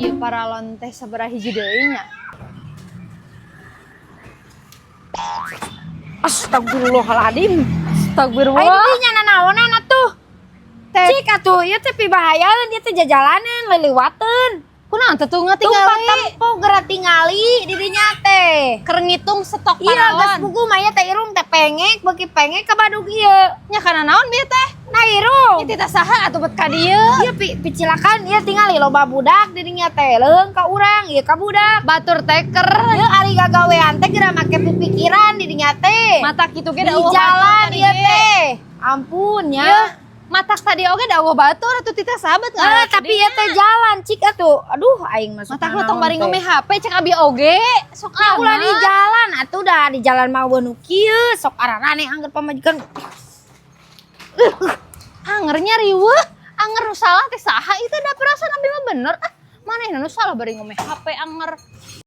Ieu paralon teh sabaraha hiji deui nya? Astagfirullahaladzim. Astagfirullah. Ayo dinya nanaonan atuh. Teh. Cik atuh, ieu teh pibahayaeun, ieu teh jajalanan liliwateun. Kunaon teh tuh Tumpah ngatingali? Tempo geura tingali di dinya teh. Keur ngitung stok Iya, geus paralon. Buku mah ieu teh irung teh pengek, beuki pengek ka badug ieu. Nya kana naon bieu teh? Nah, irung. Ieu teh saha atuh bet ka dieu? Ieu picilakan ieu tingali loba budak di dinya teh, leung ka urang, ieu ka budak. Batur teh ker Ieu ari gagawean teh geura make pipikiran di dinya teh. Mata kitu ge Di da eueuh batur jalan tadi ieu ge. Teh. Ampun Ieu ya. Matak tadi oge da eueuh batur atuh titah sahabat. Ah, tapi ieu teh jalan cik atuh. Aduh, aing masuk. Matak lu tong bari ngome HP, cek abi oge. Sok Nah, ulah di amat. Jalan atuh, dah di jalan mah nu kieu sok ararane angger pamajikan. Anger nya riweuh, anger nu salah teh saha itu? Da perasaan abi mah bener. Ah, manehna nu salah bari ngome HP anger.